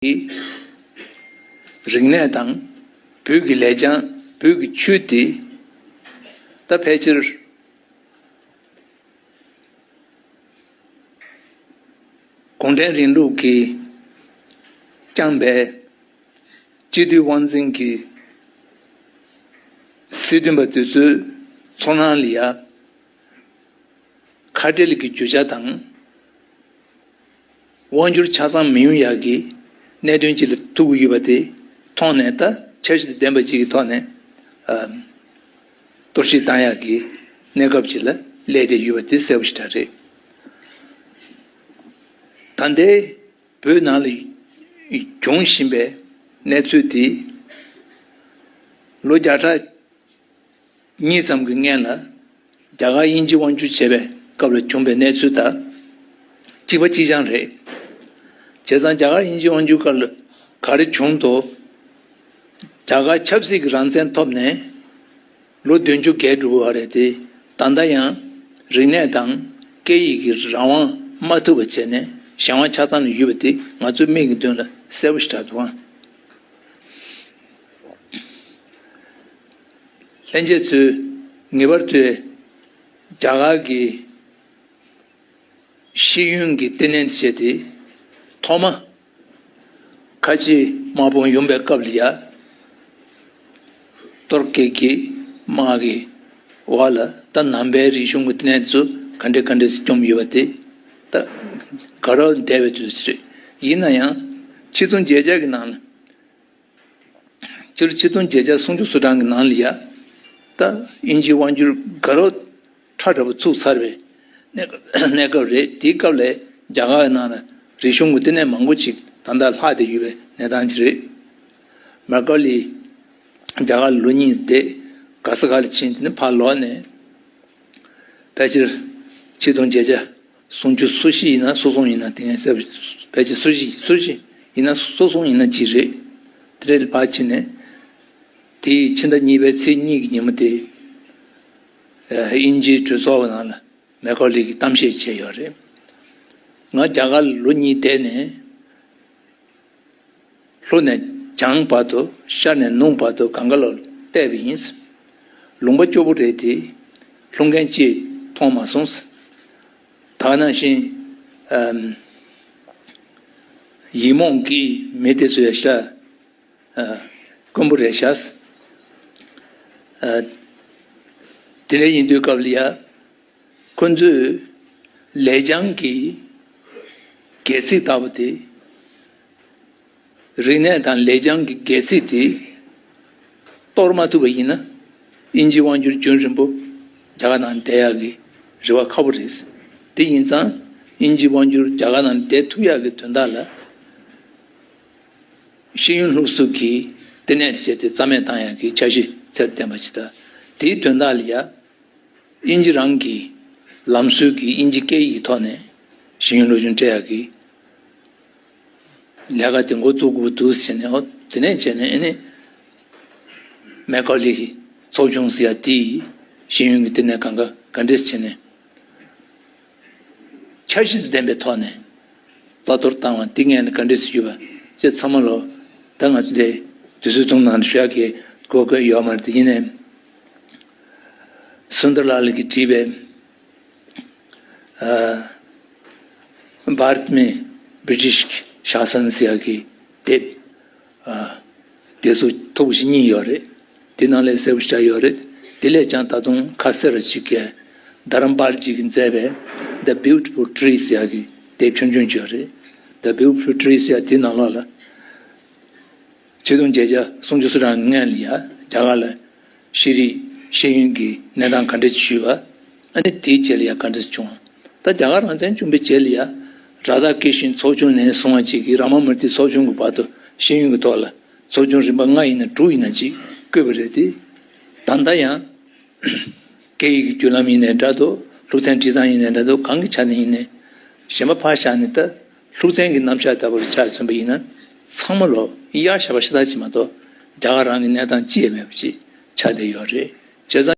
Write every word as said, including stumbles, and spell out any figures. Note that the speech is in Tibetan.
གི་རིག་གནས་དང་། བོད་ཀྱི་ལེགས་བྱང་། བོད་ཀྱི་ཆོས་དེ་ད་ཕལ་ཆེར་གུང་ཁྲན་རིང་ལུགས་ཀྱིས་བསྐྱངས་པའི་སྤྱི་འཐུས་དབང་འཛིན་གྱི་སྲིད་དོན་པ་དེ་ཚོའི་ཚོར་སྣང་ལ་ཡ། ཁ་བྲལ་གྱི་རྒྱུ་ཆ་དང་། དབང་སྒྱུར་ཆ་ཚང་མི་ཡོང་ཡག་གི་གནད་དོན་ཅིག་ལ་ཐུག་གི་ཡོད་པ་དེ་མཐོང་ནས། ད་འཆར་གཞི་དང་ལྡན་པ་ཅིག་གི་ཐོག་ནས། ཨ། གཏོར་བཤིག་བཏང་ཡག་གི་གནས་སྐབས་ཅིག་ལ་སླེབས་བསྡད་ཡོད་པ་དེ་གསལ་པོ་ཞེ་དྲག་རེད། ད་ལྟའི་བོད་ནང་ལ་འབྱུང་བཞིན་པའི་གནས་ཚུལ་དེ་ལོ་བརྒྱ་ཕྲག་གཉིས་ཙམ་གྱི་སྔོན་ལ་རྒྱ་གར་དབྱིན་ཇི་དབང་སྒྱུར་བྱས་པའི་སྐབས་ལ་བྱུང་བའི་གནས་ཚུལ་དང་གཅིག་པ་གཅིག་རྐྱང་རེད། བྱས་ཙང་རྒྱ་གར་དབྱིན་ཇི་དབང་སྒྱུར་སྐབས་ལ་ག་རེ་བྱུང་འདུག་རྒྱ་གར་ཆབ་སྲིད་ཀྱི་རང་བཙན་ཐོབ་ནས་ལོ་བདུན་ཅུ་བརྒལ་འགྲོ་གི་ཡོད་རེད་དེ། ད་ལྟ་ཡང་རིག་གནས་དང་སྐད་ཡིག་གི་རང་དབང་མ་ཐོབ་པ་བྱས་ནས་གཞན་དབང་ཆ་ཚང་ལ་ཡོད་པ་དེ་ང་ཚོའི་མིག་གི་མདུན་ལ་གསལ་པོ་ཞེ་དྲག་འདུག་ཨང་། ལྷན་རྒྱས་ཚོས་ངེས་པར་དུ་རྒྱ་གར་གྱི་ཤེས་ཡོན་གྱི་ལྟེ་གནས་བྱས་ཏེ། ཐོག་མ་ཁ་ཆེ་དམག་དཔུང་ཡོང་པའི་སྐབས་ལ་ཡ། གཏོར་སྐྱོན་གྱི་དམག་གི་འོག་ལ་ད་ནང་པའི་རིག་གཞུང་གི་ལྟེ་གནས་ཚོ་ག་འདྲ་ག་འདྲ་བཅོམ་ཡོད་པ་དེ་ད་དགའ་རབ་བསྡད་པའི་དུས་སུ་རེད། ཡིན་ན་ཡང་ཆིག་སྟོང་བརྒྱད་བརྒྱ་གི་ནང་ལ། སྤྱི་ལོ་ཆིག་སྟོང་བརྒྱད་བརྒྱ་སུམ་ཅུ་སོ་གྲངས་ཀྱི་ནང་ལ་ཡ། ད་དབྱིན་ཇིའི་དབང་སྒྱུར་དགའ་རབ་ཁྲ་ཁྲ་པོ་ཚུགས་ཚར་བའི་གནས་སྐབས་རེད། དེའི་སྐབས་ལ་རྒྱ་གར་ནང་ལ་རིག་གཞུང་གི་ལྟེ་གནས་མང་པོ་ཅིག་ད་ལྟ་ལྷག་བསྡད་ཡོད་པའི་གནས་སྟངས་ཅིག་རེད། མེ་ཀ་ལི་རྒྱ་གར་ལ་ལོ་གཉིས་བསྡད། ག་ས་ག་ལ་ཕྱིན། དེ་ནས་ཕར་ལོག་ནས་ཕལ་ཆེར་ཆིག་སྟོང་བརྒྱད་བརྒྱ་སུམ་ཅུ་སོ་བཞི་ཡིན་ན་སོ་གསུམ་ཡིན་ན། དེ་ནས་གསལ་པོ་ཕལ་ཆེར་སོ་བཞི། སོ་བཞི་ཡིན་ན་སོ་གསུམ་ཡིན་ན་ཅིག་རེད། དེ་རེད། ཕར་ཕྱིན་ནས་དེའི་ཕྱི་ཟླ་གཉིས་པའི་ཚེས་གཉིས་ཀྱི་ཉིན་མོ་དེ། ཨ། དབྱིན་ཇིའི་གྲོས་ཚོགས་ནང་ལ་མེ་ཀ་ལི་གིས་གཏམ་བཤད་བྱས་ཡོད་རེད། ང་རྒྱ་གར་ལ་ལོ་གཉིས་བསྡད་ནས། ལྷོ་ནས་བྱང་བར་དུ། ཤར་ནས་ནུབ་བར་དུ་གང་ག་ལ་བལྟས་པ་ཡིན། ལུང་པ་སྐྱོ་པོ་རེད་དེ། ལྷོ་མཁན་ཅིག་མཐོང་མ་སོང་། ད་ག་ནང་བཞིན། ཨམ། ཡིག་རྨོངས་ཀྱི་མི་དེ་ཚོ་ཡ་ཤ། ཨ། དཀོན་པོ་རེད་ཤག། ཨ། དེ་འདྲ་ཡིན་དུས་སྐབས་ལ་ཡ། ཁོ་ཚོས་ལེགས་བྱང་གི་སྒལ་ཚིགས་ལྟ་བུ་དེ། རིག་གནས་དང་ལེགས་བྱང་གི་སྒལ་ཚིགས་དེ་གཏོར་མ་ཐུབ་པ་ཡིན་ན། དབྱིན་ཇིའི་དབང་སྒྱུར་རྒྱུན་རིང་པོ་རྒྱ་གར་ནང་བསྡད་ཡག་གི་རེ་བ་ཁག་པོ་རེད། དེ་ཡིན་ཙང་དབྱིན་ཇིའི་དབང་སྒྱུར་རྒྱ་གར་ནང་བསྡད་ཐུབ་ཡག་གི་དོན་དག་ལ། ཤེས་ཡོན་སློབ་གསོ་གི་ལྟེ་གནས་དེ་བྱས་ཏེ་རྩ་མེད་བཏང་ཡག་གི་འཆར་གཞི་ཚད་ལྡན་པ་ཞིག་དང་། དེའི་དོན་དག་ལ་ཡ། དབྱིན་ཇི་རང་གི་ལམ་སྲོལ་གྱི་དབྱིན་ཇི་སྐད་ཡིག་གི་ཐོག་ནས་ཤེས་ཡོན་སློབ་སྦྱོང་སྤྲད་ཡག་གི་ལས་ཀ་དེ་འགོ་བཙུགས་དགོས་འདུག་ཟེར་ནས། འོ། དེ་ནས་བྱས་ནས་ཨ་ནི་མེ་ཀ་ལི་གི་ཚོགས་ཆུང་ཟེར་ཡ་དེ་ཡིས་ཤེས་ཡོན་གྱི་ལྟེ་གནས་གང་ག་ག་འདྲས་བྱས་ནས། འཆར་གཞི་དང་ལྡན་པའི་ཐོག་ནས་རྩ་གཏོར་བཏང་བ་འདི་ངས་ནི་ག་འདྲས་སུ་ཞུས་པ་བཅས་ཚང་མ་ལོ། ད་ང་ཚོ་འདི་དུས་ཚོད་ཐུང་ནང་ཞུ་ཡག་གི་གོ་སྐབས་ཡོད་མ་རེད། དེ་ཡིན་ནའི་སུན་དར་ལལ་གྱིས་བྲིས་པའི། ཨ། Bharat mein British Shasana ཟེར་ཡག་གི་དེབ། ཨ། དེ་ཚོ་མཐོ་པོ་ཞིག་གཉིས་ཡོད་རེད། དེ་ནང་ལ་གསལ་པོ་ཞིག་ཡོད་རེད། དེ་ལས་ཀྱང་ད་དུང་ཁ་གསལ་ར་ཅིག་གིས་དྷ་རམ་པཱལ་ཅིག་གིས་མཛད་པའི་The Beautiful Tree ཟེར་ཡག་གི་དེབ་ཆུང་ཆུང་ཅིག་ཡོད་རེད། The Beautiful Tree ཟེར་ཡག་དེ་ནང་ལོགས་ལ། ཆིག་སྟོང་བརྒྱད་བརྒྱ་སུམ་ཅུ་སོ་གྲངས་སྔོན་ལ་ཡ་རྒྱ་གར་ལ་ཤེས་རིག་ཤེས་ཡོན་གྱི་གནས་སྟངས་ག་འདྲ་ཞིག་ཡོད་པ། ཨ་ནི་དེའི་རྗེས་ལ་ཡ་ག་འདྲ་ཞིག་བྱུང་བ། ད་རྒྱ་གར་རང་བཙན་བྱུང་བའི་རྗེས་ལ་ཡ། རཱ་དྷ་ཀི་ཤན་ཚོགས་ཆུང་ནས་བཟུང་བ་ཅིག་གིས་རཱ་མ་མུར་ཏི་ཚོགས་ཆུང་གི་བར་དུ་ཤེས་ཡོན་གྱི་ཐོག་ལ་ཚོགས་ཆུང་རིམ་པ་ལྔ་ཡིན་ན་དྲུག་ཡིན་ན་ཅིག་བསྐོས་པ་རེད་དེ། ད་ལྟ་ཡང་སྐད་ཡིག་གི་བརྒྱུད་ལམ་ཡིན་ནའི་འདྲ་འདུག། སློབ་ཚན་སྒྲིག་སྟངས་ཡིན་ནའི་འདྲ་འདུག། གང་གི་ཆ་ནས་ཡིན་ནའི་གཞན་པ་ཕར་བཞག་ནས། ད་སློབ་ཚན་གྱི་རྣམ་གཞག་ལྟ་བུར་ཆ་མཚོན་པ་ཡིན་ན། ཚང་མ་ལོ་གཡག་ཞ་པ་ཤ་སྟག་ཅིག་མ་གཏོགས་རྒྱ་གར་རང་གི་གནས་སྟངས་ཅི་ཡང་མེད་པ་ཅིག་ཆགས་བསྡད་ཡོད་རེད། བྱས་ཙང་།